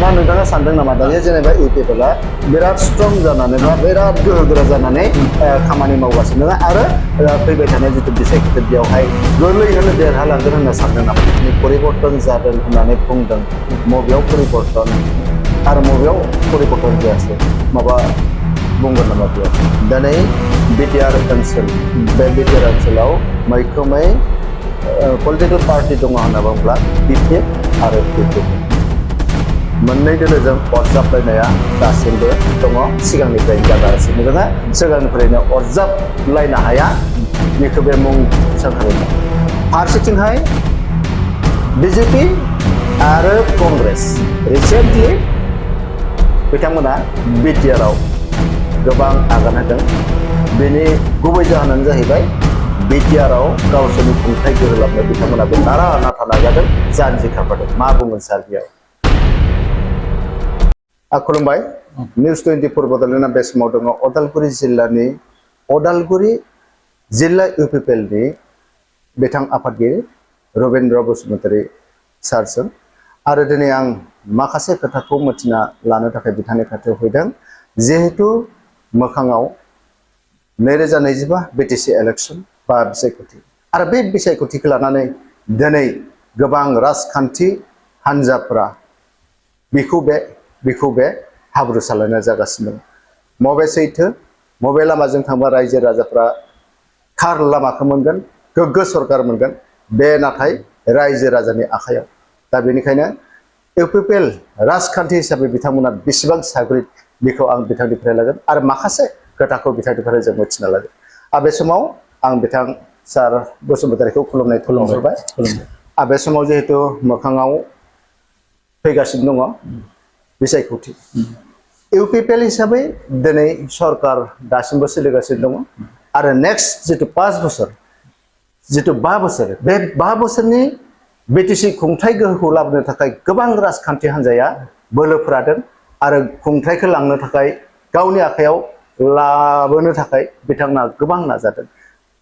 दा नोंथाङा सानदों नामा दानिया जेनेबा इउपिपिएलआ बिराद स्ट्रं जानानै बा बिराद गोहोगोरा जानानै खामानि मावगासिनो दङ आरो फैबाय थानाय जिथु बिसायख'थि बेयावहाय गोरलैयैनो देरहालांगोन होनना सानदों नामा परिबर्तन जादों होननानै बुंदों मबेयाव परिबर्तन आरो मबेयाव परिबर्तन जायासै माबा बुंगोन नामा बेयाव दिनै बिटिआर ओनसोल बे बिटिआर ओनसोलाव मैखोमै पलिटिकेल पार्टि दङ होनना बुङोब्ला बिपिएफ आरो इउपिपिएल मोननै दोलोजों अरजाबलायनाया दासिमबो दङ सिगांनिफ्रायनो जागासिनो दङ सिगांनिफ्रायनो अरजाबलायनो हाया बेखौ बे मुं थिसनखानाय फारसेथिंहाय बिजेपि आरो कंग्रेस रिसेन्टलि बिथांमोना बिटिआरआव गोबां आगान होदों बेनि गुबै जाहोनानो जाहैबाय बिटिआरआव गावसोरनि खुंथाय गोहो लाबोनो बिथांमोनाबो नारा नाथा नाजादों जानजि खाफ्रादों मा बुंगोन सार बेयाव खुलुमबाय निउस 24 बड'लेण्डआ बे समाव दङ अदालगुरि जिल्ला इउपिपिएलनि बिथां आफादगिरि रबीन्द्र बसुमतारी सारजों आरो दिनै आं माखासे खोथाखौ मिथिना लानो थाखाय बिथांनि खाथियाव फैदों जिहेतु मोखाङाव 2025 बिटिसि इलेक्सन बा बिसायख'थि आरो बे बिसायख'थिखौ लानानै दिनै गोबां राजखान्थि हान्जाफोरा बिखौ बे हाब्रु सालायनाय जागासिनो दं मबे सैथो मबे लामाजों थांबा रायजो राजाफ्रा थार लामाखौ मोनगोन गोग्गो सरकार मोनगोन बे नाथाय रायजो राजानि आखायाव दा बेनिखायनो इउपिपिएल राजखान्थि हिसाबै बिथांमोना बेसेबां साग्रिद बेखौ आं बिथांनिफ्राय लागोन आरो माखासे खोथाखौ बिथांनिफ्राय जों मिथिना लागोन बे समाव आं बिथां सार बसुमतारीखौ खुलुमबाय बे समाव जिहेतु मोखाङाव फैगासिनो दङ बिसायख'थि इउपिपिएल हिसाबै दिनै सरकार दासिमबो सोलिगासिनो दङ आरो नेक्स्ट जितु 5 बोसोर जितु 5 बोसोर बे 5 बोसोरनि बिटिसि खुंथाय गोहोखौ लाबोनो थाखाय गोबां राजखान्थि हान्जाया बोलो फोरादों आरो खुंथायखौ लांनो थाखाय गावनि आखायाव लाबोनो थाखाय बिथांमोना गोबां नाजादों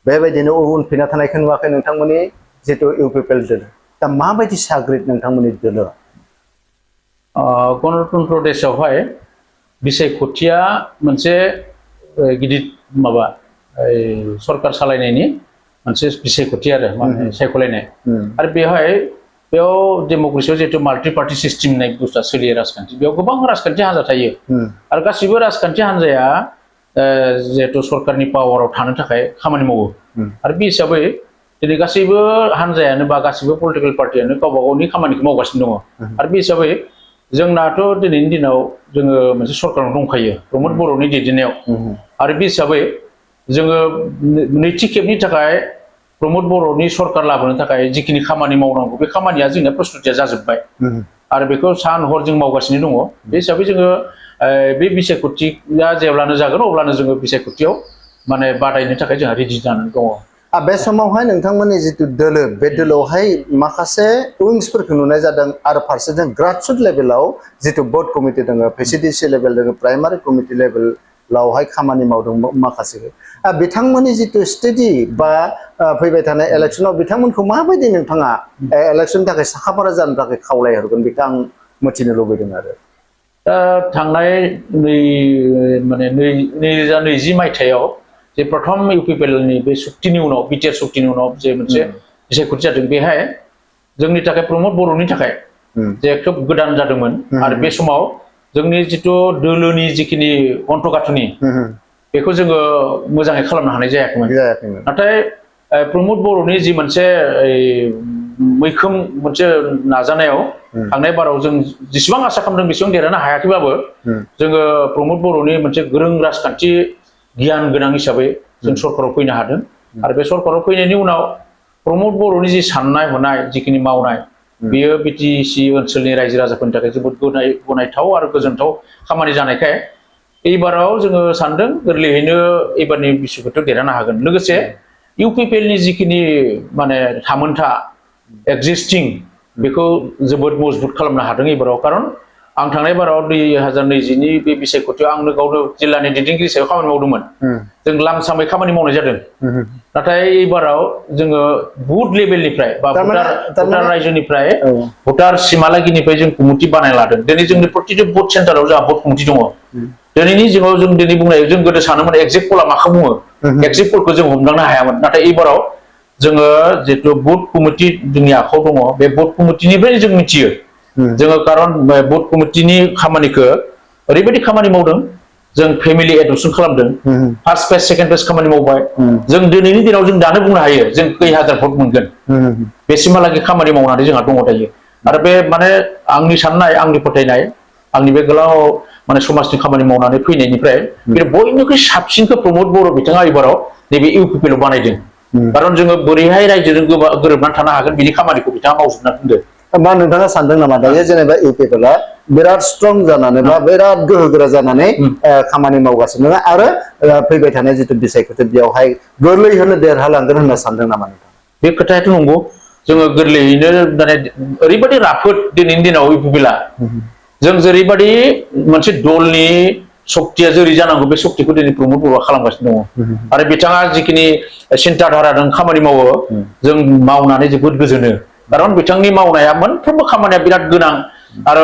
बेबायदिनो उनफिनना थानायखौ नुवाखै नोंथांमोननि जितु इउपिपिएल दोलो दा माबायदि साग्रिद नोंथांमोननि दोलो गणतन्त्र देशआवहाय बिसायख'थिया मोनसे गिदिर माबा सरकार सालायनायनि मोनसे बिसायख'थि आरो सायख'लायनाय आरो बेयाव डेम'क्रेसियाव जिहेतु माल्टि पार्टि सिस्टेम होननाय बुस्थुआ सोलियो राजखान्थि बेयाव गोबां राजखान्थि हान्जा थायो आरो गासिबो राजखान्थि हान्जाया जिहेतु सरकारनि पावाराव थानो थाखाय खामानि मावो आरो बे हिसाबै दिनै गासैबो हान्जायानो बा गासैबो पलिटिकेल पार्टियानो गावबा गावनि खामानिखौ मावगासिनो दङ आरो बे हिसाबै जोंनाथ' दिनैनि दिनाव जोङो मोनसे सरकार दंखायो प्रमद बर'नि दैदेननायाव आरो बे हिसाबै जोङो नैथि खेबनि थाखाय प्रमद बर'नि सरकार लाबोनो थाखाय जिखिनि खामानि मावनांगौ बे खामानिया जोंना प्रस्तुतिया जाजोब्बाय आरो बेखौ सान हर जों मावगासिनो दङ बे हिसाबै जोङो बे बिसायख'थिया जेब्लानो जागोन अब्लानो जोङो बिसायख'थियाव माने बादायनो थाखाय जोंहा रेडि जानानै दङ बे समावहाय नोंथांमोननि जितु दोलो बे दोलोआवहाय माखासे उइंसफोरखौ नुनाय जादों आरो फारसेथिं ग्रासरुट लेभेलाव जितु बोर्ड कमिटि दङ प्रेसिडेन्सि लेभेल दङ प्राइमारि कमिटि लेभेलावहाय खामानि मावदों माखासे बिथांमोननि जितु स्टेडि बा फैबाय थानाय इलेक्सनाव बिथांमोनखौ माबायदि नोंथाङा इलेक्सननि थाखाय साखाफारा जानो थाखाय खावलायहरगोन बेखौ आं मिथिनो लुबैदों आरो दा थांनाय 2020 मायथाइयाव जे प्रथम इउपिपिएलनि बे सुक्तिनि उनाव बिटिआर सुक्तिनि उनाव जे मोनसे बिसायख'थि जादों बेहाय जोंनि थाखाय प्रमद बर'नि थाखाय जे खोब गोदान जादोंमोन आरो बे समाव जोंनि जितु दोलोनि जिखिनि अन्तगाथुनि बेखौ जोङो मोजाङै खालामनो हानाय जायाखैमोन नाथाय प्रमद बर'नि जि मोनसे मैखोम मोनसे नाजानायाव थांनाय बाराव जों जेसेबां आसा खालामदों बेसेबां देरहानो हायाखैब्लाबो जोङो प्रमद बर'नि मोनसे गोरों राजखान्थि गियान गोनां हिसाबै जों सरकाराव फैनो हादों आरो बे सरकाराव फैनायनि उनाव प्रमद बर'नि जि साननाय हनाय जिखिनि मावनाय बेयो बिटिसि ओनसोलनि रायजो राजाफोरनि थाखाय जोबोद गनायथाव आरो गोजोनथाव खामानि जानायखाय एबाराव जोङो सानदों गोरलैयैनो एबारनि बिसायख'थियाव देरहानो हागोन लोगोसे इउपिपिएलनि जिखिनि माने थामोनथा एक्जिस्टिं बेखौ जोबोद मजबुत खालामनो हादों एबाराव खारन आं थांनाय बाराव 2020नि बे बिसायख'थियाव आंनो गावनो जिल्लानि दैदेनगिरि हिसाबै खामानि मावदोंमोन जों लामसामै खामानि मावनाय जादों नाथाय एबाराव जोङो बुथ लेभेलनिफ्राय बा भटार रायजोनिफ्राय भटार सिमालागिनिफ्राय जों कमिटि बानायना लादों दिनै जोंनि प्रतिटु बुथ सेन्टाराव जोंहा भट कमिटि दङ दिनैनि जुगाव जों दिनै बुंनाय जों गोदो सानोमोन एक्जेक्ट पला माखौ बुङो एक्जेक्ट पलखौ जों हमदांनो हायामोन नाथाय एबाराव जोङो जितु बुथ कमिटि जोंनि आखायाव दङ बे बुथ कमिटिनिफ्राय जों मिथियो जोङो कारन बुथ कमिटिनि खामानिखौ ओरैबायदि खामानि मावदों जों फेमिलि एडप्शन खालामदों फार्स्ट फेज सेकेन्ड फेज खामानि मावबाय जों दिनैनि दिनाव जों दानो बुंनो हायो जों खै हाजार भट मोनगोन बेसिमहालागै खामानि मावनानै जोंहा दङ दायो आरो बे माने आंनि साननाय आंनि फोथायनाय आंनि बे गोलाव माने समाजनि खामानि मावनानै फैनायनिफ्राय बे बयनिख्रुइ साबसिनखौ प्रमद बर' बिथाङा एबाराव नैबे इउपिपिएल बानायदों कारन जोङो बोरैहाय रायजोजों गोरोबनानै थानो हागोन बिनि खामानिखौ बिथाङा मावजोबना दोनदों मा नोंथाङा सानदों नामा दायो जेनेबा इउपिपिएलआ बिराद स्ट्रं जानानै बा बिराद गोहोगोरा जानानै खामानि मावगासिनो दङ आरो फैबाय थानाय जितु बिसायख'थि बेयावहाय गोरलैयैनो देरहालांगोन होनना सानदों नामा नोंथां बे खोथायाथ' नंगौ जोङो गोरलैयैनो माने ओरैबायदि राफोद दिनैनि दिनाव इउपिपिएलआ जों जेरैबायदि मोनसे दलनि शक्तिया जेरै जानांगौ बे शक्तिखौ दिनै प्रमद बर'आ खालामगासिनो दङ आरो बिथाङा जिखिनि सिन्ता धाराजों खामानि मावो जों मावनानै जोबोद गोजोनो कारन बिथांनि मावनाया मोनफ्रोमबो खामानिया बिराद गोनां आरो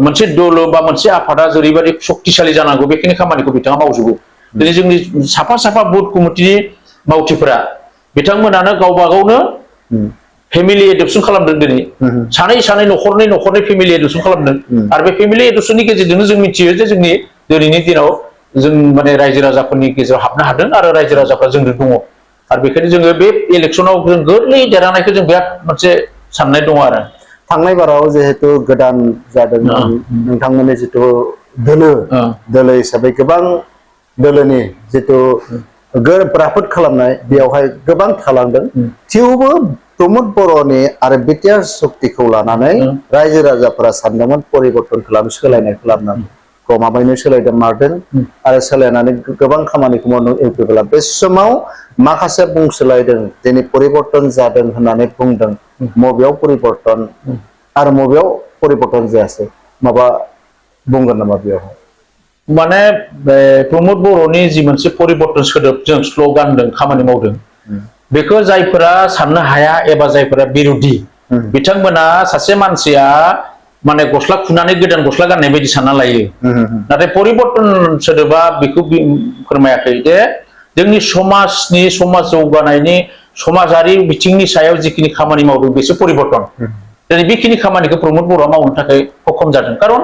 मोनसे दल बा मोनसे आफादा जेरैबायदि शक्तिशालि जानांगौ बेखिनि खामानिखौ बिथाङा मावजोबो दिनै जोंनि साफा साफा बुथ कमिटिनि मावथिफोरा बिथांमोनानो गावबा गावनो फेमिलि एडप्शन खालामदों दिनै सानै न'खरनै फेमिलि एडप्शन खालामदों आरो बे फेमिलि एडप्शननि गेजेरजोंनो जों मिथियो जे जोंनि दिनैनि दिनाव जों माने रायजो राजाफोरनि गेजेराव हाबनो हादों आरो रायजो राजाफ्रा जोंजों दङ आरो बेखायनो जोङो बे इलेक्शनाव जों गोरलै देरहानायखौ जों बिराद मोनसे साननाय दङ आरो थांनाय बाराव जिहेतु गोदान जादों नोंथांमोननि जितु दोलो हिसाबै गोबां दोलोनि जितु राफोद खालामनाय बेयावहाय गोबां थालांदों थेवबो प्रमद बर'नि आरो बिटिआर शक्तिखौ लानानै रायजो राजाफोरा सानदोंमोन परिबर्तन खालाम सोलायनाय खालामनांगौ गमामायैनो सोलायदों मारदों आरो सोलायनानै गोबां खामानिखौ मावदों इउपिपिएलआ बे समाव माखासे बुंसोलायदों दिनै परिबर्तन जादों होननानै बुंदों मबेयाव परिबर्तन आरो मबेयाव परिबर्तन जायासै माबा बुंगोन नामा बेयावहाय माने प्रमद बर'नि जि मोनसे परिबर्तन सोदोब जों स्ल'गानदों खामानि मावदों बेखौ जायफोरा साननो हाया एबा जायफोरा बिरोधि बिथांमोना सासे मानसिया माने गस्ला खुनानै गोदान गस्ला गाननाय बायदि सानना लायो नाथाय परिबर्तन सोदोबा बेखौ फोरमायाखै जे जोंनि समाज जौगानायनि समाजारि बिथिंनि सायाव जिखिनि खामानि मावदों बेसो परिबर्तन दिनै बेखिनि खामानिखौ प्रमद बर'आ मावनो थाखाय सक्षम जादों कारन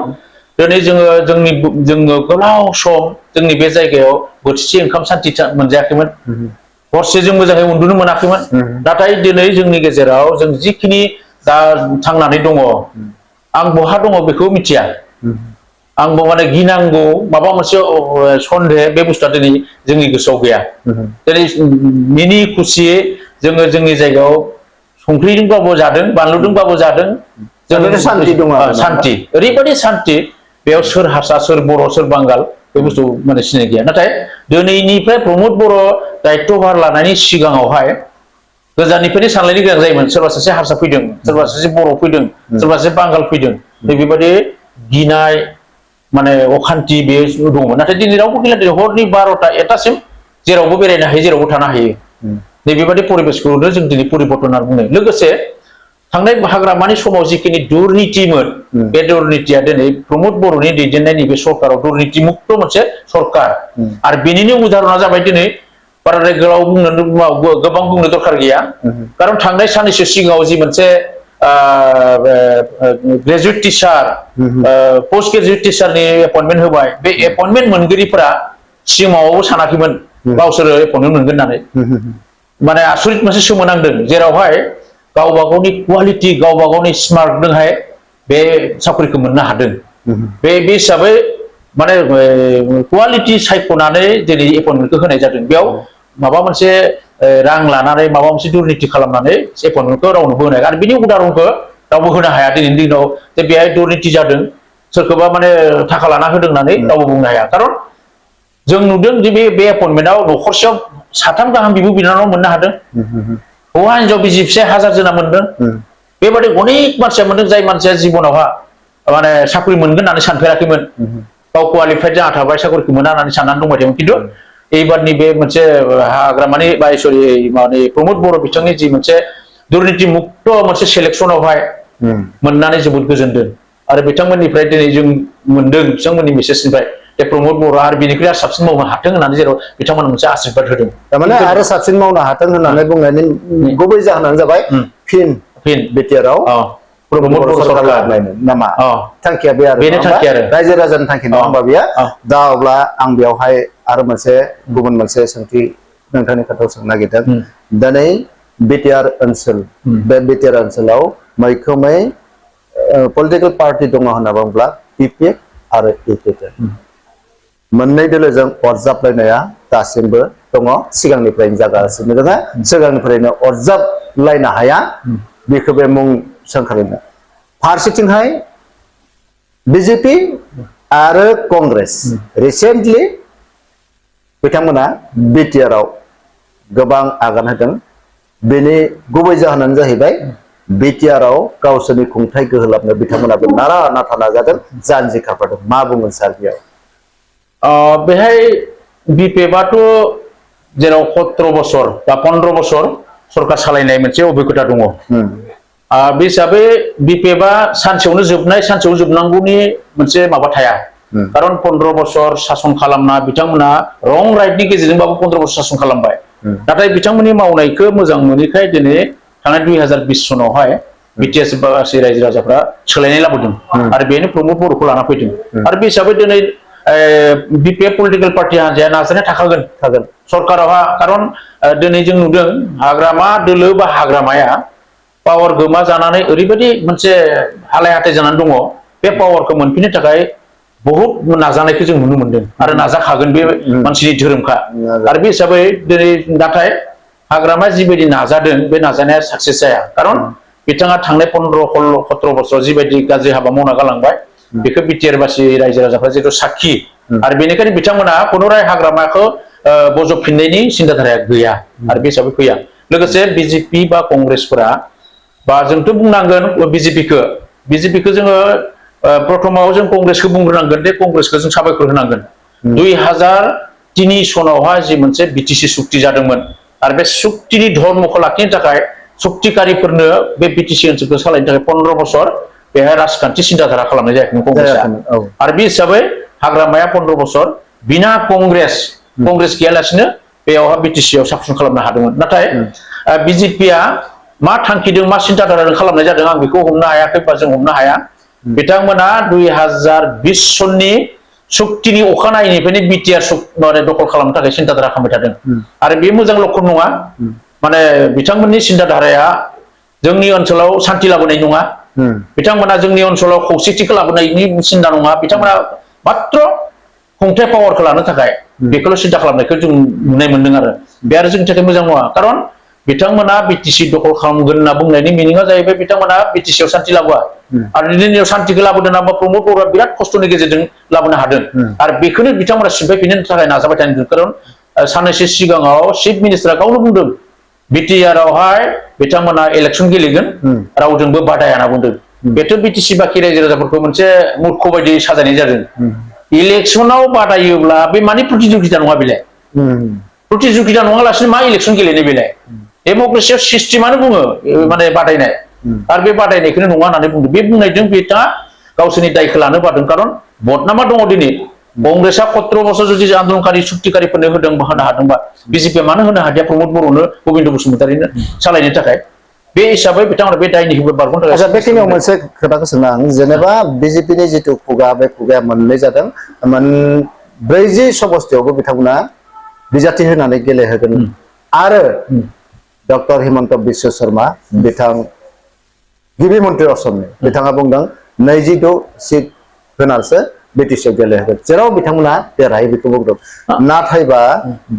दिनै जोङो गोलाव सम जोंनि बे जायगायाव बोथिसे ओंखाम सान्थि मोनजायाखैमोन हरसे जों मोजाङै उन्दुनो मोनाखैमोन नाथाय दिनै जोंनि गेजेराव जों जिखिनि दा थांनानै दङ आं बहा दङ बेखौ मिथिया आंबो माने गिनांगौ माबा मोनसे सन्देह बे बुस्थुआ दिनै जोंनि गोसोआव गैया दिनै मिनि खुसियै जोङो जोंनि जायगायाव संख्रिजोंबाबो जादों बानलुजोंबाबो जादों जों सान्ति दङ सान्ति ओरैबायदि सान्ति बेयाव सोर हारसा सोर बर' सोर बांगाल बे बुस्थु माने सिनाय गैया नाथाय दिनैनिफ्राय प्रमद बर' दायित्वभार लानायनि सिगाङावहाय गोजाननिफ्रायनो सानलायनो गोनां जायोमोन सोरबा सासे हारसा फैदों सोरबा सासे बर' फैदों सोरबा सासे बांगाल फैदों बेबायदि गिनाय माने अखान्थि बे दंमोन नाथाय दिनै रावबो गैला दिनै हरनि 12टा 1टासिम जेरावबो बेरायनो हायो जेरावबो थानो हायो नैबेबायदि परिबेसखौनो जों दिनै परिबर्तन होनना बुङो लोगोसे थांनाय हाग्रामानि समाव जिखिनि दुर्नितिमोन बे दुर्नितिया दिनै प्रमद बर'नि दैदेननाय नैबे सरकाराव दुर्निति मुक्त मोनसे सरकार आरो बेनिनो उदाहरना जाबाय दिनै बाराद्राय गोबां बुंनो दरकार गैया कारन थांनाय साननैसो सिगाङाव जि मोनसे ग्रेजुवेट टिचार पोस्ट ग्रेजुवेट टिचारनि एपइन्टमेन्ट होबाय बे एपइन्टमेन्ट मोनगिरिफोरा सिगाङावबो सानाखैमोन गावसोरो एपइन्टमेन्ट मोनगोन होननानै माने आसरित मोनसे सोमोनांदों जेरावहाय गावबा गावनि क्वालिटि गावबा गावनि स्मार्टजोंहाय बे साख्रिखौ मोननो हादों बे हिसाबै माने क्वालिटि सायख'नानै दिनै एपइन्टमेन्टखौ होनाय जादों बेयाव माबा मोनसे रां लानानै माबा मोनसे दुर्निति खालामनानै एपइन्टमेन्टखौ रावनोबो होनो हाया आरो बिनि उदाहरनखौ रावबो होनो हाया दिनैनि दिनाव जे बेहाय दुर्निति जादों सोरखौबा माने थाखा लाना होदों होननानै रावबो बुंनो हाया कारन जों नुदों जे बे एपइन्टमेन्टआव न'खरसेयाव 3 गाहाम बिब' बिनानाव मोननो हादों हौवा हिनजाव बिसि फिसाय 1000 जना मोनदों बेबादि अनेक मानसिया मोनदों जाय मानसिया जिबनावहा माने साख्रि मोनगोन होननानै सानफेराखैमोन गाव क्वालिफाइड जाना थाबाय साख्रिखौ मोना होननानै साननानै दंबाय थायोमोन खिन्थु एबारनि बे मोनसे हाग्रामानि बा सरि माने प्रमद बर' बिथांनि जि मोनसे दुर्नीति मुक्त मोनसे सिलेक्सनावहाय मोननानै जोबोद गोजोनदों आरो बिथांमोननिफ्राय दिनै जों मोनदों बिथांमोननि मेसेजनिफ्राय जे प्रमद बर' आरो बेनिख्रुइ आरो साबसिन मावनो हाथों होननानै जेराव बिथांमोना मोनसे आशीर्बाद होदों थारमाने आरो साबसिन मावनो हाथों होननानै बुंनायनि गुबै जाहोनानो जाबाय फिन बिटिआरआव प्रमद बर' सरकार लाबोनायनो नामा थांखिया बे आरो रायजो राजानि थांखि नङा होमबा बेयो दा अब्ला आं बेयावहाय आरो मोनसे गुबुन मोनसे सोंथि नोंथांनि खोथायाव सोंनो नागिरदों दिनै बिटिआर ओनसोल बे बिटिआर ओनसोलाव मैखोमै पलिटिकेल पार्टि दङ होनना बुङोब्ला पिपिएफ आरो इपिएफ मोननै दोलोजों अरजाबलायनाया दासिमबो दङ सिगांनिफ्रायनो जागासिनो दङ सिगांनिफ्रायनो अरजाबलायनो हाया बेखौ बे मुं सोंखारिनो फारसेथिंहाय बिजेपि आरो कंग्रेस रिसेन्टलि बिथांमोना बिटिआरआव गोबां आगान होदों बेनि गुबै जाहोनानो जाहैबाय बिटिआरआव गावसोरनि खुंथाय गोहो लाबनो बिथांमोनाबो नारा नाथा नाजादों जानजि खाफ्रादों मा बुंगोन सार बेयाव बेहाय बिपिएफआथ' जेराव 17 बोसोर बा 15 बोसोर सरकार सालायनाय मोनसे अभिज्ञता दङ बे हिसाबै बिपिएफआ सानसेयावनो जोबनाय सानसेयाव जोबनांगौनि मोनसे माबा थाया खारन 15 बोसोर शासन खालामना बिथांमोना रं राइटनि गेजेरजोंबाबो 15 बोसोर शासन खालामबाय नाथाय बिथांमोननि मावनायखौ मोजां मोनैखाय दिनै थांनाय 2020 सनावहाय बिटिआर गासै रायजो राजाफ्रा सोलायनाय लाबोदों आरो बेनो प्रमद बर'खौ लाना फैदों आरो बे हिसाबै दिनै बिपिएफ पलिटिकेल पार्टी हान्जाया नाजानाय थाखागोन सरकारावहा खारन दिनै जों नुदों हाग्रामा दोलो बा हाग्रामाया पावार गोमा जानानै ओरैबायदि मोनसे हालाय हाथाय जानानै दङ बे पावारखौ मोनफिननो थाखाय बहुत नाजानायखौ जों नुनो मोनदों आरो नाजाखागोन बे मानसिनि धोरोमखा आरो बे हिसाबै दिनै नाथाय हाग्रामा जिबायदि नाजादों बे नाजानाया साक्सेस जाया खारन बिथाङा थांनाय 15-17 बोसोराव जिबायदि गाज्रि हाबा मावना गालांबाय बेखौ बिटिआरबासि रायजो राजाफ्रा जिहेतु साखि आरो बेनिखायनो बिथांमोना पुनराय हाग्रामाखौ बजबफिननायनि सिन्ताधाराया गैया आरो बे हिसाबै फैया लोगोसे बिजेपि बा कंग्रेसफोरा बा जोंथ' बुंनांगोन बिजेपिखौ जोङो प्रथमाव जों कंग्रेसखौ बुंग्रोनांगोन दे कंग्रेसखौ जों साबायखर होनांगोन 2003 सनावहाय जि मोनसे बिटिसि सुक्ति जादोंमोन आरो बे सुक्तिनि धर्मखौ लाखिनो थाखाय सक्तिकारिफोरनो बे बिटिसि ओनसोलखौ सालायनो थाखाय 15 बोसोर बेहाय राजखान्थि सिन्ताधारा खालामनाय जायाखैमोन कंग्रेसआ आरो बे हिसाबै हाग्रामाया 15 बोसोर बिना कंग्रेस गैयालासिनो बेयावहा बिटिसिआव सासन खालामनो हादोंमोन नाथाय बिजेपिआ मा थांखिदों मा सिन्ताधाराजों खालामनाय जादों आं बेखौ हमनो हायाखै बा जों हमनो हाया बिथांमोना 2020 सननि सुक्तिनि अखानायैनिफ्रायनो बिटिआर माने दखल खालामनो थाखाय सिन्ताधारा खालामबाय थादों आरो बे मोजां लक्षण नङा माने बिथांमोननि सिन्ताधाराया जोंनि ओनसोलाव शान्ति लाबोनाय नङा बिथांमोना जोंनि ओनसोलाव खौसेथिखौ लाबोनायनि सिन्ता नङा बिथांमोना मात्र खुंथाय पावारखौ लानो थाखाय बेखौल' सिन्ता खालामनायखौ जों नुनाय मोनदों आरो बे आरो जोंनि थाखाय मोजां नङा खारन बिथांमोना बिटिसि दखल खालामगोन होनना बुंनायनि मिनिङा जाहैबाय बिथांमोना बिटिसिआव शान्ति लाबोआ आरो दिनैनियाव शान्तिखौ लाबोदों ना प्रमद बर'आ बिराद खस्थ'नि गेजेरजों लाबोनो हादों आरो बेखौनो बिथांमोना सिफायफिननो थाखाय नाजाबाय थादों खारन साननैसो सिगाङाव चिफ मिनिस्टारा गावनो बुंदों बिटिआरआवहाय बिथांमोना इलेक्सन गेलेगोन रावजोंबो बादाया होनना बुंदों बेथ' बिटिसि बाखि रायजो राजाफोरखौ मोनसे मूर्ख बायदि साजायनाय जादों इलेक्सनाव बादायोब्ला बे मानि प्रतिजुगिता नङा बेलाय प्रतिजुगिता नङालासिनो मा इलेक्सन गेलेनाय बेलाय डेमक्रेसियाव सिस्टेमानो बुङो माने बादायनाय आरो बे बादायनायखौनो नङा होननानै बुंदों बे बुंनायजों बिथाङा गावसोरनि दायखौ लानो बादों खारन बदनामा दङ दिनै कंग्रेसआ 17 बोसोर जुदि आन्दोलनकारि सुक्तिकारिफोरनो होनो हादोंबा बिजेपिआ मानो होनो हादिया प्रमद बर'नो गबिन्द बसुमतारिनो सालायनो थाखाय बे हिसाबै बिथांमोना बे दायनिफ्राय बारग'नो थाखाय आচ্ছা बेखिनियाव मोनसे खोथाखौ सोंनो आं जेनेबा बिजेपिनि जिथु खुगा बे खुगाया मोननै जादों 40 समस्तियावबो बिथांमोना बिजाथि होनानै गेलेहोगोन आरो डक्टर हिमन्त बिश्व शर्मा बिथां गिबि मन्त्रि असमनि बिथाङा बुंदों 26 सिट होनानैसो बिटिसिआव गेलेहोगोन जेराव बिथांमोना देरहायो बेखौ बुंदों नाथायबा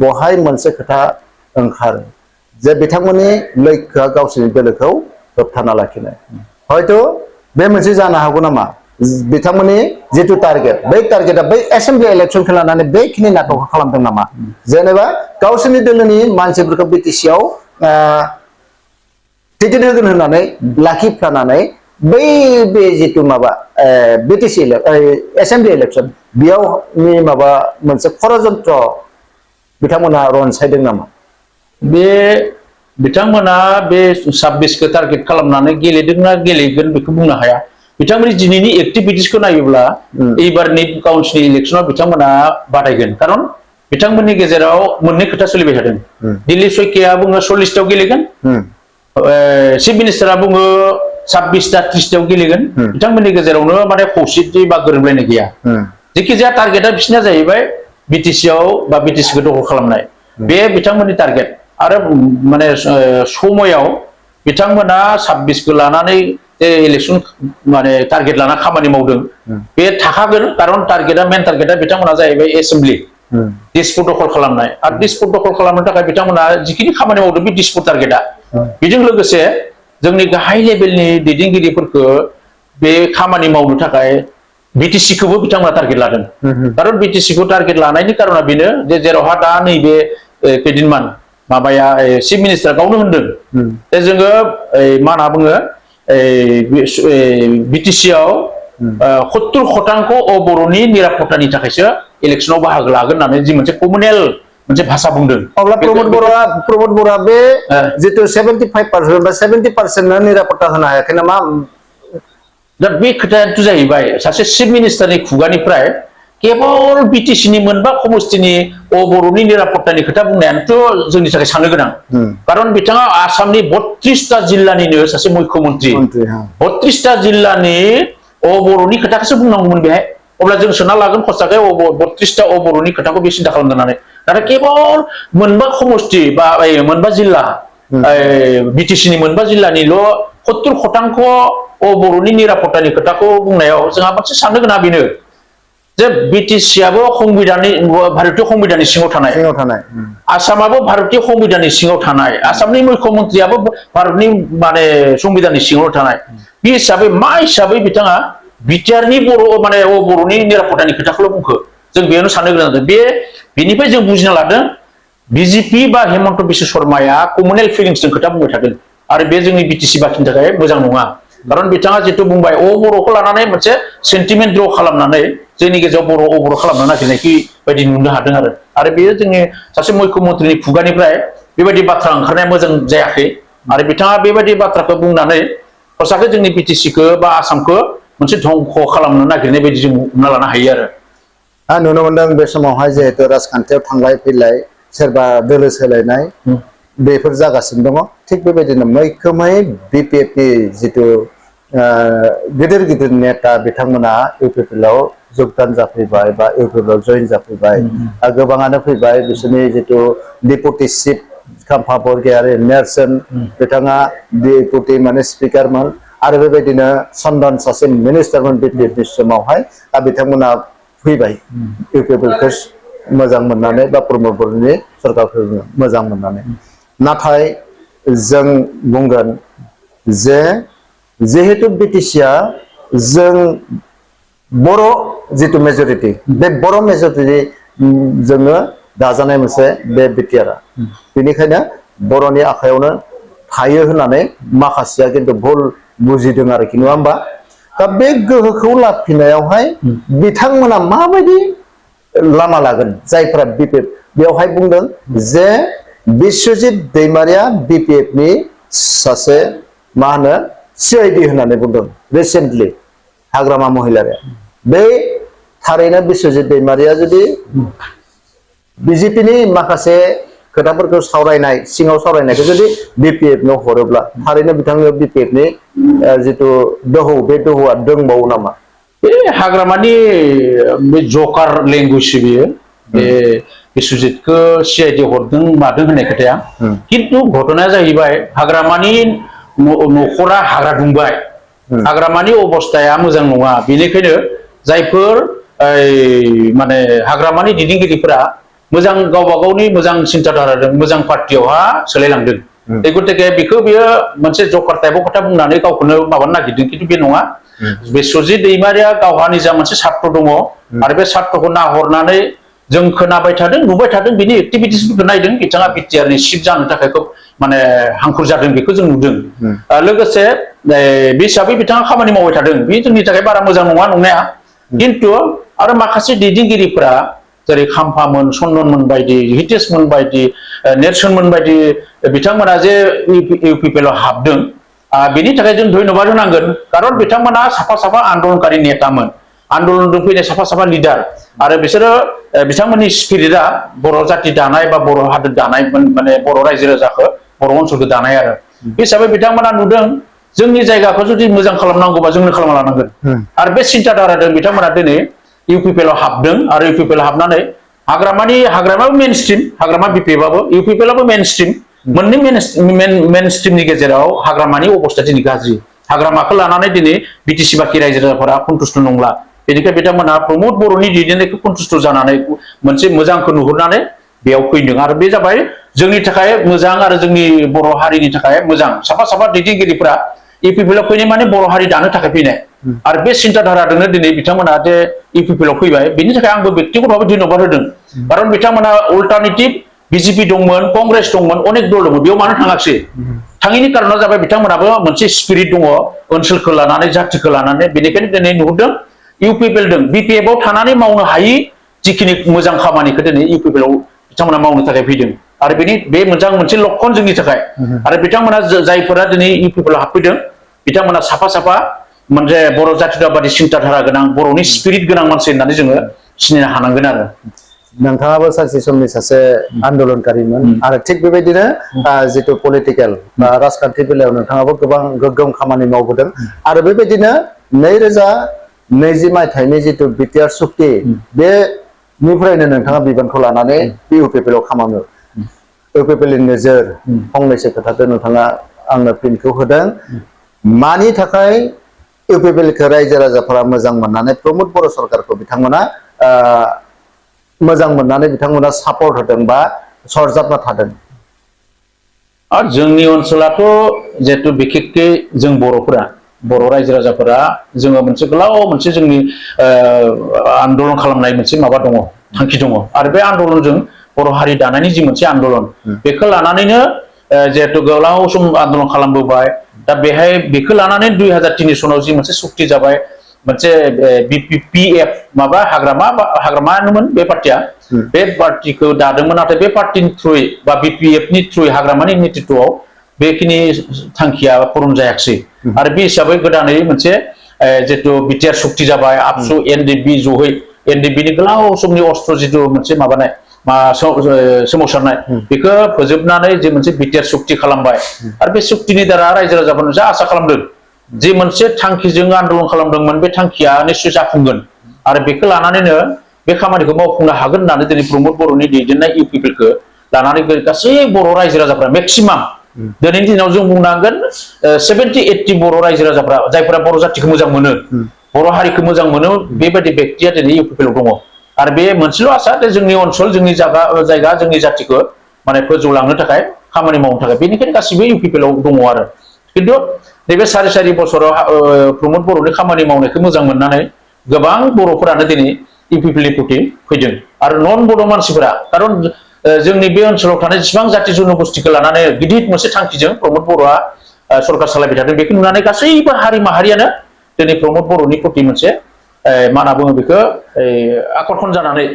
बहाय मोनसे खोथा ओंखारो जे बिथांमोननि लक्ष्यआ गावसोरनि दोलोखौ होबथाना लाखिनाय हयथ' बे मोनसे जानो हागौ नामा बिथांमोननि जिथु टारगेट बै टारगेटआ बै एसेम्बलि इलेक्सनखौ लानानै बेखिनि नाटकखौ खालामदों नामा जेनेबा गावसोरनि दोलोनि मानसिफोरखौ बिटिसिआव टिकेट होगोन होननानै लाखिफ्लानानै बै बे जितु माबा बिटिसि एसेम्बलि इलेक्सन बेयावनि माबा मोनसे षड़यन्त्र बिथांमोना रनसायदों नामा? बे बिथांमोना बे 26 टारगेट खालामनानै गेलेदोंना गेलेगोन बेखौ बुंनो हाया। बिथांमोननि दिनैनि एक्टिभिटिसखौ नायोब्ला एबारनि काउन्सिल इलेक्सनाव बिथांमोना बादायगोन। खारन बिथांमोननि गेजेराव मोननै खोथा सोलिबाय थादों। दिल्ली सयकिया बुङो 40टाव गेलेगोन, चिफ मिनिस्टारा बुङो 26टा 30टाव गेलेगोन। बिथांमोननि गेजेरावनो माने खौसेथि बा गोरोबलायनाय गैया। जेखिजाया टारगेटआ बिसिना जाहैबाय बिटिसिआव बा बिटिसिखौ दखल खालामनाय, बे बिथांमोननि टारगेट। आरो माने समायाव बिथांमोना 26खौ लानानै इलेक्सन माने टारगेट लाना खामानि मावदों, बे थाखागोन। खारन टारगेटआ मेन टारगेटआ बिथांमोना जाहैबाय एसेम्बलि दिसपुट दखल खालामनाय। आरो दिसपुट दखल खालामनो थाखाय बिथांमोना जिखिनि खामानि मावदों बे दिसपुट टारगेटआ। बेजों लोगोसे जोंनि गाहाय लेभेलनि दैदेनगिरिफोरखौ बे खामानि मावनो थाखाय बिटिसिखौबो बिथांमोना टारगेट लादों। खारन बिटिसिखौ टारगेट लानायनि कारना बेनो जे जेरावहा दा नैबे खैदिनमान माबाया चिफ मिनिस्टार गावनो होनदों जे जोङो मा होनना बुङो बिटिसिआव 70% बर'नि निरापत्तानि थाखायसो इलेक्सनाव बाहागो लागोन होननानै जि मोनसे कमुनेल मोनसे भाषा बुंदों। अब्ला प्रमोद बर'आ बे जितु 75% बा 70% निरापत्ता होनो हायाखै नामा? दा बे खोथायाथ' जाहैबाय सासे चिफ मिनिस्टारनि खुगानिफ्राय केवल बिटिसिनि मोनबा समस्तिनि बर'नि निरापत्तानि खोथा बुंनायानोथ' जोंनि थाखाय साननो गोनां। खारन बिथाङा आसामनि 32टा जिल्लानिनो सासे मुख्यमन्त्रि। 32टा जिल्लानि बर'नि खोथाखौसो बुंनांगौमोन बेहाय। अब्ला जों सोंना लागोन खरसाखै 32टा बर'नि खोथाखौ बे सिन्था खालामनानै। नाथाय केवल मोनबा समस्ति बा मोनबा जिल्ला बिटिसिनि मोनबा जिल्लानिल' 70% बर'नि निरापत्तानि खोथाखौ बुंनायाव जोंहा मोनसे साननो गोनां बेनो जे बिटिसिआबो भारतीय संबिधाननि सिङाव थानाय, आसामाबो भारतीय संबिधाननि सिङाव थानाय, आसामनि मुख्यमन्त्रियाबो भारतनि माने संबिधाननि सिङाव थानाय। बे हिसाबै मा हिसाबै बिथाङा बिटिआरनि बर'नि निरापत्तानि खोथाखौल' बुंखो? जों बेयावनो साननो गोनां जादों। बेनिफ्राय जों बुजिना लादों बिजेपि बा हेमन्त बिश्व शर्माया कमुनेल फिलिंसजों खोथा बुंबाय थादों। आरो बे जोंनि बिटिसि बाखिनि थाखाय मोजां नङा। खारन बिथाङा जितु बुंबाय बर'खौ लानानै मोनसे सेन्टिमेन्ट ड्र खालामनानै जोंनि गेजेराव बर' खालामनो नागिरनायखि बायदि नुनो हादों। आरो बेयो जोंनि सासे मुख्यमन्त्रिनि खुगानिफ्राय बेबायदि बाथ्रा ओंखारनाया मोजां जायाखै। आरो बिथाङा बेबायदि बाथ्राखौ बुंनानै खरसाखौ जोंनि बिटिसिखौ बा आसामखौ मोनसे धंख' खालामनो नागिरनाय बायदि जों हमना लानो हायो आरो। आं नुनो मोनदों बे समावहाय जिहेतु राजखान्थियाव थांलाय फैलाय सोरबा दोलो सोलायनाय बेफोर जागासिनो दङ। थिग बेबायदिनो मैखोमै बिपिएफनि जितु गिदिर गिदिर नेता बिथांमोना इउपिपिएलआव जोगदान जाफैबाय बा इउपिपिएलआव जइन जाफैबाय। गोबाङानो फैबाय। बिसोरनि जितु डिपुटि चिफ खाम्फा बरगयारि नेरसोन बिथाङा डिपुटि माने स्पिकारमोन। आरो बेबायदिनो चन्दन सासे मिनिस्टारमोन बिपिएफनि समावहाय। दा बिथांमोना फैबाय इउपिपिएलखौ मोजां मोननानै बा प्रमोद बर'नि सरकारखौ मोजां मोननानै। नाथाय जों बुंगोन जे जिहेतु बिटिसिआ जों बर' जितु मेजरिटि, बे बर' मेजरिटि जोङो दाजानाय मोनसे बे बिटिआरआ। बेनिखायनो बर'नि आखायावनो थायो होननानै माखासेया खिन्थु भुल बुजिदों आरोखि, नङा होमबा? दा बे गोहोखौ लाफिननायावहाय बिथांमोना माबायदि लामा लागोन? जायफोरा बिपिएफ बेवहाय बुंदों जे बिश्वजित दैमारिया बिपिएफनि सासे मा होनो सिआइडि होननानै बुंदों रिसेन्टलि हाग्रामा महिलारिया। बे थारैनो बिश्वजित दैमारिया जुदि बिजेपिनि माखासे खोथाफोरखौ सावरायनाय सिङाव सावरायनायखौ जुदि बिपिएफनो हरोब्ला थारैनो बिथांनो बिपिएफनि जितु दोहौ बे दोहौआ दंबावो नामा? बे हाग्रामानि बे जकार लेंगुवेज बेयो बे बिश्वजितखौ सिआइडि हरदों मादों होननाय खोथाया। खिन्थु घटनाया जाहैबाय हाग्रामानि न'खरा हाग्रा दुंबाय, हाग्रामानि अबस्थाया मोजां नङा। बेनिखायनो जायफोर माने हाग्रामानि दैदेनगिरिफोरा मोजां गावबा गावनि मोजां सिन्ताधाराजों मोजां पार्टियावहा सोलायलांदों। गतिके बेखौ बियो मोनसे जकार टाइपआव खोथा बुंनानै गावखौनो माबानो नागिरदों। खिन्थु बे नङा। बिश्वजित दैमारिया गावहा निजा मोनसे सात्र दङ। आरो बे सात्रखौ नाहरनानै जों खोनाबाय थादों नुबाय थादों बिनि एक्टिभिटिसफोरखौ नायदों बिथाङा बिटिआरनि चिफ जानो थाखाय खोब माने हांखुर जादों बेखौ जों नुदों लोगोसे बे हिसाबै बिथाङा खामानि मावबाय थादों बे जोंनि थाखाय बारा मोजां नङा नंनाया खिन्थु आरो माखासे दैदेनगिरिफोरा जेरै खाम्फामोन सननमोन बायदि हितेशमोन बायदि नेरसोनमोन बायदि बिथांमोना जे इउपिपिएल आव हाबदों बेनि थाखाय जों धन्यबाद होनांगोन खारन बिथांमोना साफा साफा आन्दलनकारि नेतामोन आन्दलनजों फैनाय साफा साफा लिडार आरो बिसोरो बिथांमोननि स्पिरिटआ बर' जाति दानाय बा बर' हादोर दानाय माने बर' रायजो राजाखौ बर' ओनसोलखौ दानाय आरो बे हिसाबै बिथांमोना नुदों जोंनि जायगाखौ जुदि मोजां खालामनांगौबा जोंनो खालामना लानांगोन आरो बे सिन्ताधाराजों बिथांमोना दिनै इउपिपिएल आव हाबदों आरो इउपिपिएल आव हाबनानै हाग्रामाबो मेन स्ट्रिम हाग्रामा बिपिएफआबो इउपिपिएलआबो मेन स्ट्रिम मोननै मेन स्ट्रिमनि गेजेराव हाग्रामानि अबस्था दिनै गाज्रि हाग्रामाखौ लानानै दिनै बिटिसि बाखि रायजो राजाफोरा सन्तुष्ट नंला बेनिखायनो बिथांमोना प्रमद बर'नि दैदेननायखौ सन्तुष्ट जानानै मोनसे मोजांखौ नुहुरनानै बेयाव फैदों आरो बे जाबाय जोंनि थाखाय मोजां आरो जोंनि बर' हारिनि थाखाय मोजां साफा साफा दैदेनगिरिफोरा इउपिपिएल आव फैनाय माने बर' हारि दानो थाखाय फैनाय आरो बे सिन्ताधाराजोंनो दिनै बिथांमोना जे इउपिपिएल आव फैबाय बेनि थाखाय आंबो बेक्तिगतभाबै धन्यबाद होदों खारन बिथांमोना अल्टारनेटिभ बिजेपि दंमोन कंग्रेस दंमोन अनेक दल दंमोन बेयाव मानो थाङाखिसै थाङिनि कारना जाबाय बिथांमोनाबो मोनसे स्पिरिट दङ ओनसोलखौ लानानै जातिखौ लानानै बेनिखायनो दिनै नुहुरदों इउपिपिएल जों बिपिएफ आव थानानै मावनो हायि जिखिनि मोजां खामानिखौ दिनै इउपिपिएल आव बिथांमोना मावनो थाखाय फैदों आरो बे मोनसे लक्षण जोंनि थाखाय आरो बिथांमोना जायफोरा दिनै इउपिपिएल आव हाबफैदों बिथांमोना साफा साफा मोनसे बर' जातिवादी सिन्ताधारा गोनां बर'नि स्पिरिट गोनां मानसि होननानै जोङो सिनायनो हानांगोन आरो नोंथाङाबो सानसे समनि सासे आन्दलनकारिमोन आरो थिग बेबायदिनो जितु पलिटिकेल बा राजखान्थि बेलायाव नोंथाङाबो गोबां गोग्गोम खामानि मावबोदों आरो बेबायदिनो 2020 मायथाइनि जितु बिटिआर सुक्ति बेनिफ्रायनो नोंथाङा बिबानखौ लानानै इउपिपिएल आव खामानि इउपिपिएलनि नोजोर फंनैसो खोथाखौ नोंथाङा आंनो फिनखौ होदों मानि थाखाय इउपिपिएलखौ रायजो राजाफोरा मोजां मोननानै प्रमद बर' सरकारखौ बिथांमोना मोजां मोननानै बिथांमोना सापर्ट होदों बा सरजाबना थादों आरो जोंनि ओनसोलाथ' जिहेतु बिखेकके जों बर'फोरा बर' रायजो राजाफोरा जोङो मोनसे गोलाव मोनसे जोंनि आन्दलन खालामनाय मोनसे माबा दङ थांखि दङ आरो बे आन्दलनजों बर' हारि दानायनि जि मोनसे आन्दलन बेखौ लानानैनो जिहेतु गोलाव सम आन्दलन खालामबोबाय दा बेहाय बेखौ लानानै 2003 सनाव जि मोनसे सुक्ति जाबाय मोनसे बिपिएफ माबा हाग्रामानोमोन बे पार्टिया बे पार्टिखौ दादोंमोन नाथाय बे पार्टिनि थ्रुयै बा बिपिएफनि थ्रुयै हाग्रामानि नेतृत्वआव बेखिनि थांखिया पुरन जायाखिसै आरो बे हिसाबै गोदानै मोनसे जितु बिटिआर सुक्ति जाबाय आबसु एनडिएफबि जहै एनडिएफबिनि गोलाव समनि अस्त्र जितु मोनसे माबानाय सोमावसारनाय बेखौ फोजोबनानै जे मोनसे बिटिआर सुक्ति खालामबाय आरो बे सुक्तिनि दारा रायजो राजाफोरनो जा आसा खालामदों जे मोनसे थांखिजों आन्दलन खालामदोंमोन बे थांखिया निश्चय जाफुंगोन आरो बेखौ लानानैनो बे खामानिखौ मावफुंनो हागोन होननानै दिनै प्रमद बर'नि दैदेननाय इउपिपिएलखौ लानानै गासै बर' रायजो राजाफ्रा मेक्सिमाम दिनैनि दिनाव जों बुंनांगोन 70-80 बर' रायजो राजाफ्रा जायफोरा बर' जातिखौ मोजां मोनो बर' हारिखौ मोजां मोनो बेबायदि बेक्तिया दिनै इउपिपिएल आव दङ आरो बे मोनसेल' आसा जोंनि ओनसोल जोंनि जायगा जोंनि जातिखौ माने फोजौलांनो थाखाय खामानि मावनो थाखाय बेनिखायनो गासिबो इउपिपिएल आव दङ आरो खिन्थु नैबे सारि बोसोराव प्रमद बर'नि खामानि मावनायखौ मोजां मोननानै गोबां बर'फोरानो दिनै इउपिपिएलनि प्रति फैदों आरो नन बड' मानसिफोरा खारन जोंनि बे ओनसोलाव थानाय जेसेबां जाति जनगोष्ठीखौ लानानै गिदिर मोनसे थांखिजों प्रमद बर'आ सरकार सालायबाय थादों बेखौ नुनानै गासैबो हारि माहारियानो दिनै प्रमद बर'नि प्रति मोनसे मा होनना बुङो बेखौ आकर्षण जानानै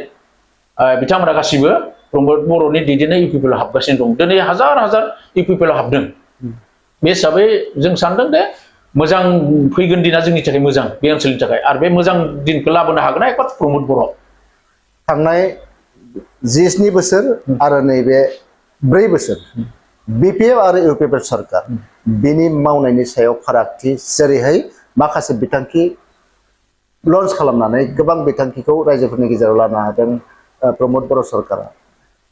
बिथांमोना गासिबो प्रमद बर'नि दैदेननाय इउपिपिएल आव हाबगासिनो दं दिनै हाजार हाजार इउपिपिएल आव हाबदों बे हिसाबै जों सानदों दे मोजां फैगोन दिना जोंनि थाखाय मोजां बे ओनसोलनि थाखाय आरो बे मोजां दिनखौ लाबोनो हागोन एकमात्र प्रमद बर' थांनाय 17 बोसोर आरो नैबे 4 बोसोर बिपिएफ आरो इउपिपिएल सरकार बिनि मावनायनि सायाव फारागथि जेरैहाय माखासे बिथांखि लन्च खालामनानै गोबां बिथांखिखौ रायजोफोरनि गेजेराव लानो हादों प्रमद बर' सरकारा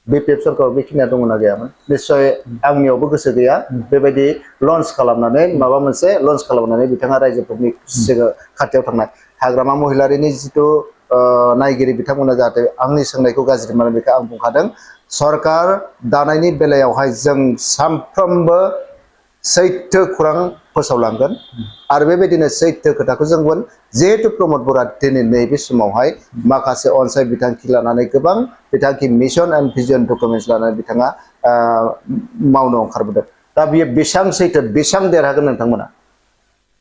बिपिएफ सरकाराव बेखिनिया दङना गैयामोन निश्चय आंनियावबो गोसो गैया बेबायदि लन्च खालामनानै माबा मोनसे लन्च खालामनानै बिथाङा रायजोफोरनि खाथियाव थांनाय हाग्रामा महिलारिनि जितु नायगिरि बिथांमोना जाहाथे आंनि सोंनायखौ गाज्रि मोनो बेखौ आं बुंखादों सरकार दानायनि बेलायावहाय जों सानफ्रोमबो सैथो खौरां फोसावलांगोन आरो बेबायदिनो सैथो खोथाखौ जों बुंगोन जिहेतु प्रमद बर'आ दिनै नैबे समावहाय माखासे अनसाय बिथांखि लानानै गोबां बिथांखि मिशन एन्ड भिजन डकुमेन्टस लानानै बिथाङा मावनो ओंखारबोदों दा बियो बेसेबां सैथो बेसेबां देरहागोन नोंथांमोना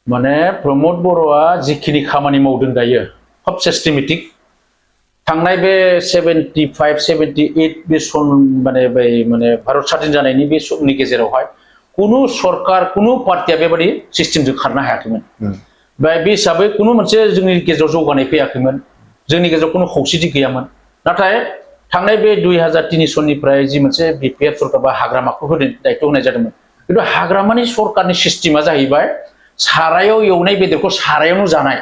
माने प्रमद बर'आ जिखिनि खामानि मावदों दायो खोब सिस्टेमेटिक थांनाय बे 75 78 बे सम माने भारत स्वाधीन जानायनि बे समनि गेजेरावहाय कुनु सरकार कुनु पार्टिया बेबादि सिस्टेमजों खारनो हायाखैमोन बे हिसाबै कुनु मोनसे जोंनि गेजेराव जौगानाय फैयाखैमोन जोंनि गेजेराव कुनु खौसेथि गैयामोन नाथाय थांनाय बे 2003 सननिफ्राय जि मोनसे बिपिएफ सरकार बा हाग्रामाखौ होदों दायित्व होनाय जादोंमोन खिन्थु हाग्रामानि सरकारनि सिस्टेमा जाहैबाय सारायाव एवनाय बेदरखौ सारायावनो जानाय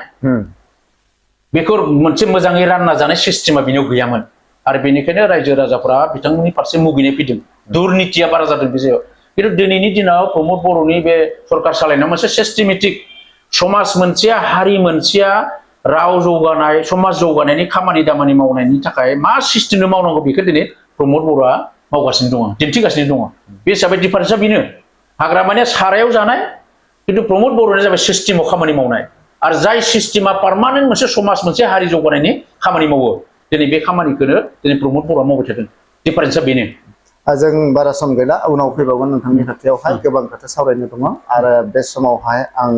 बेखौ मोनसे मोजाङै रानना जानाय सिस्टेमा बिनियाव गैयामोन आरो बेनिखायनो रायजो राजाफोरा बिथांमोननि फारसे मुगैनाय फैदों दुर्नितिया बारा जादों बे जायगायाव खिन्थु दिनैनि दिनाव प्रमद बर'नि बे सरकार सालायनायाव मोनसे सिस्टेमेटिक समाज मोनसेया हारि मोनसेया राव जौगानाय समाज जौगानायनि खामानि दामानि मावनायनि थाखाय मा सिस्टेमजों मावनांगौ बेखौ दिनै प्रमद बर'आ मावगासिनो दङ दिन्थिगासिनो दङ बे हिसाबै डिफारेन्सआ बेनो हाग्रामानिया सारायाव जानाय खिन्थु प्रमद बर'नि जाबाय सिस्टेमाव खामानि मावनाय आरो जाय सिस्टेमा पार्मानेन्ट मोनसे समाज मोनसे हारि जौगानायनि खामानि मावो दिनै बे खामानिखौनो दिनै प्रमद बर'आ मावबाय थादों डिफारेन्सआ बेनो जों बारा सम गैला उनाव फैबावगोन नोंथांनि खाथियावहाय गोबां खोथा सावरायनो दङ आरो बे समावहाय आं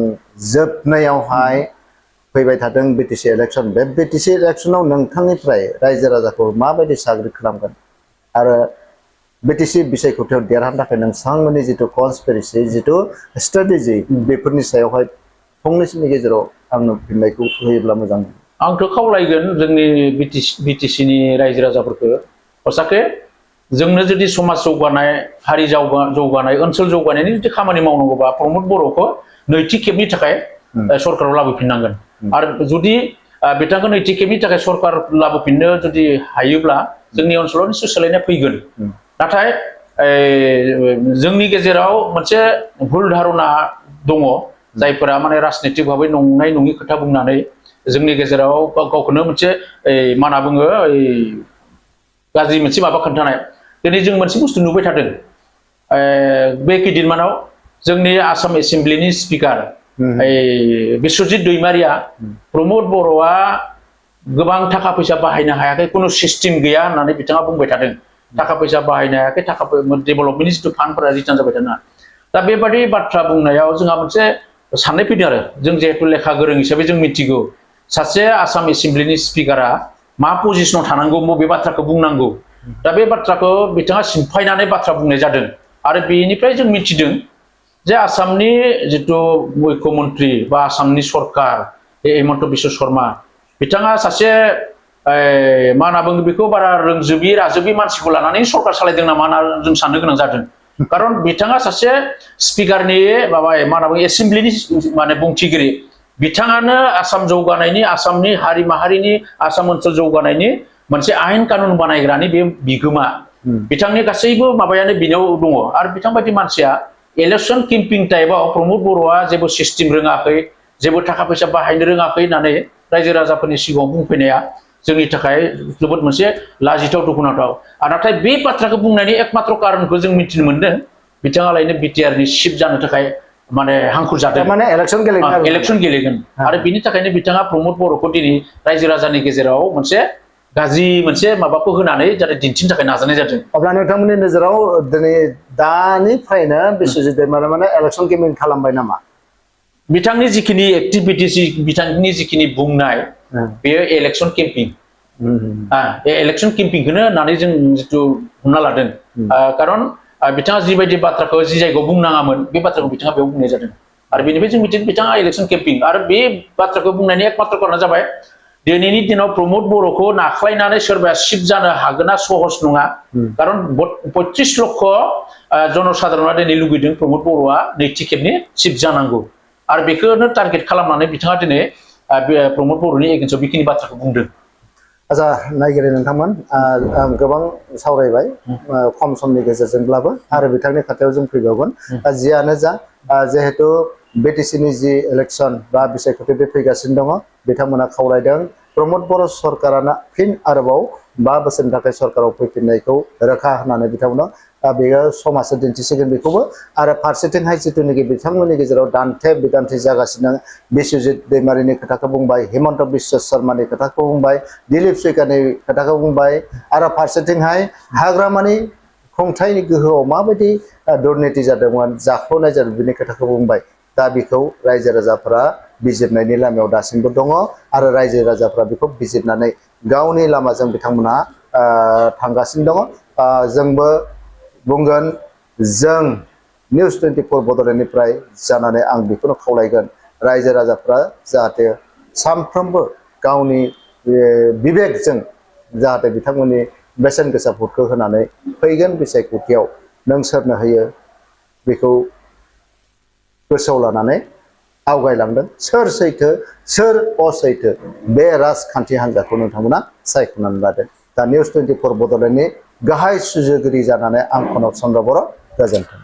जोबनायावहाय फैबाय थादों बिटिसि इलेक्सन बे बिटिसि इलेक्सनाव नोंथांनिफ्राय रायजो राजाखौ माबायदि साग्रिद खालामगोन आरो बिटिसि बिसायख'थियाव देरहानो थाखाय नोंथांमोननि जिथु कनस्पिरेसि जिथु स्ट्रेटेजि बेफोरनि सायावहाय फंनैसोनि गेजेराव आंनो फिननायखौ होयोब्ला मोजां आंथ' खावलायगोन जोंनि बिटिसिनि रायजो राजाफोरखौ हसाके जोंनो जुदि समाज जौगानाय हारि जौगानाय ओनसोल जौगानायनि जुदि खामानि मावनांगौबा प्रमद बर'खौ नैथि खेबनि थाखाय सरकाराव लाबोफिननांगोन आरो जुदि बिथांखौ नैथि खेबनि थाखाय सरकार लाबोफिननो जुदि हायोब्ला जोंनि ओनसोलाव निश्चय सोलायनाय फैगोन नाथाय जोंनि गेजेराव मोनसे भुल धारना दङ जायफोरा माने राजनितिक भाबै नंनाय नङि खोथा बुंनानै जोंनि गेजेराव गावखौनो मोनसे मा होनना बुङो गाज्रि मोनसे माबा खोन्थानाय दिनै जों मोनसे बुस्थु नुबाय थादों बे खैदिनमानाव जोंनि आसाम एसेम्ब्लिनि स्पिकार बिश्वजित दैमारिया प्रमद बर'आ गोबां थाखा फैसा बाहायनो हायाखै कुनु सिस्टेम गैया होननानै बिथाङा बुंबाय थादों थाखा फैसा बाहायनो हायाखै डेभेलपमेन्टनि जिथु फान्डफोरा रिटार्न जाबाय थादों दा बेबादि बाथ्रा बुंनायाव जोंहा मोनसे साननाय फैदों आरो जों जिहेतु लेखा गोरों हिसाबै जों मिथिगौ सासे आसाम एसेम्ब्लिनि स्पिकारा मा पजिशनाव थानांगौ बबे बाथ्राखौ बुंनांगौ दा बे बाथ्राखौ बिथाङा सिनफायनानै बाथ्रा बुंनाय जादों आरो बेनिफ्राय जों मिथिदों जे आसामनि जिथु मुख्यमन्त्रि बा आसामनि सरकार हेमन्त बिश्व शर्मा बिथाङा सासे मा होनना बुङो बेखौ बारा रोंजोबि राजोबि मानसिखौ लानानै सरकार सालायदों नामा होनना जों साननो गोनां जादों खारन बिथाङा सासे स्पिकारनि माबा मा होनना बुङो एसेम्ब्लिनि माने बुंथिगिरि बिथाङानो आसाम जौगानायनि आसामनि हारि माहारिनि आसाम ओनसोल जौगानायनि मोनसे आयेन कानुन बानायग्रानि बे बिगोमा बिथांनि गासैबो माबायानो बिनियाव दङ आरो बिथां बायदि मानसिया इलेक्शन केम्पिं टाइमाव प्रमद बर'आ जेबो सिस्टेम रोङाखै जेबो थाखा फैसा बाहायनो रोङाखै होननानै रायजो राजाफोरनि सिगाङाव बुंफैनाया जोंनि थाखाय जोबोद मोनसे लाजिथाव दुखुनांथाव नाथाय बे बाथ्राखौ बुंनायनि एकमात्र कारनखौ जों मिथिनो मोनदों बिथाङालायनो बिटिआरनि चिफ जानो थाखाय माने हांखुर जादों माने इलेक्शन गेलेगोन आरो बिनि थाखायनो बिथाङा प्रमद बर'खौ दिनै रायजो राजानि गेजेराव मोनसे गाज्रि मोनसे माबाखौ होनानै जाहाथे दिन्थिनो थाखाय नाजानाय जादों अब्ला नोंथांमोननि नोजोराव दिनै दानिफ्रायनो बिश्वजित दैमारिया माने इलेक्शन केम्पिं खालामबाय नामा बिथांनि जिखिनि एक्टिभिटिस बिथांनि जिखिनि बुंनाय बेयो इलेक्शन केम्पिं इलेक्शन केम्पिंखौनो होननानै जों जिथु हमना लादों खारन बिथाङा जिबायदि बाथ्राखौ जि जायगायाव बुंनाङामोन बे बाथ्राखौ बिथाङा बेयाव बुंनाय जादों आरो बेनिफ्राय जों मिथिदों बिथाङा इलेक्शन केम्पिं आरो बे बाथ्राखौ बुंनायनि एकमात्र कारना जाबाय दिनैनि दिनाव प्रमद बर'खौ नाख्लायनानै सोरबाया चिफ जानो हागोना सहज नङा खारन 35 लक्ष जनसाधारणा दिनै लुगैदों प्रमद बर'आ नैथि खेबनि चिफ जानांगौ आरो बेखौनो टारगेट खालामनानै बिथाङा दिनै प्रमद बर'नि एगेन्स्टआव बेखिनि बाथ्राखौ बुंदों आच्छा नायगिरि नोंथांमोन आं गोबां सावरायबाय खम समनि गेजेरजोंब्लाबो आरो बिथांनि खाथियाव जों फैबावगोन जियानो जा जिहेतु बिटिसिनि जि इलेक्शन बा बिसायख'थि बे फैगासिनो दङ बिथांमोना खावलायदों प्रमद बर' सरकारानो फिन आरोबाव 5 बोसोरनि थाखाय सरकाराव फैफिननायखौ रोखा होनानै बिथांमोना बेयो समाजो दिन्थिसिगोन बेखौबो आरो फारसेथिंहाय जिथुनिखि बिथांमोननि गेजेराव दान्थे बिदान्थे जागासिनो बिश्वजित दैमारिनि खोथाखौ बुंबाय हिमन्त बिश्व शर्मानि खोथाखौ बुंबाय दिलीप सैकानि खोथाखौ बुंबाय आरो फारसेथिंहाय हाग्रामानि खुंथायनि गोहोआव माबायदि दुर्नीति जादोंमोन जाख्ल'नाय जादों बिनि खोथाखौ बुंबाय दा बेखौ रायजो राजाफोरा बिजिरनायनि लामायाव दासिमबो दङ आरो रायजो राजाफोरा बेखौ बिजिरनानै गावनि लामाजों बिथांमोना थांगासिनो दङ जोंबो बुंगोन जों निउस 24 बड'लेण्डनिफ्राय जानानै आं बेखौनो खावलायगोन रायजो राजाफ्रा जाहाथे सानफ्रोमबो गावनि बिबेकजों जाहाथे बिथांमोननि बेसेन गोसा भटखौ होनानै फैगोन बिसायख'थियाव नों सोरनो होयो बेखौ गोसोआव लानानै आवगायलांदों सोर सैथो सोर असैथो बे राजखान्थि हान्जाखौ नोंथांमोना सायख'नानै लादों दा निउस 24 बड'लेण्डनि गाहाय सुजुगिरि जानानै आं कनक चन्द्र बर' गोजोन्थों।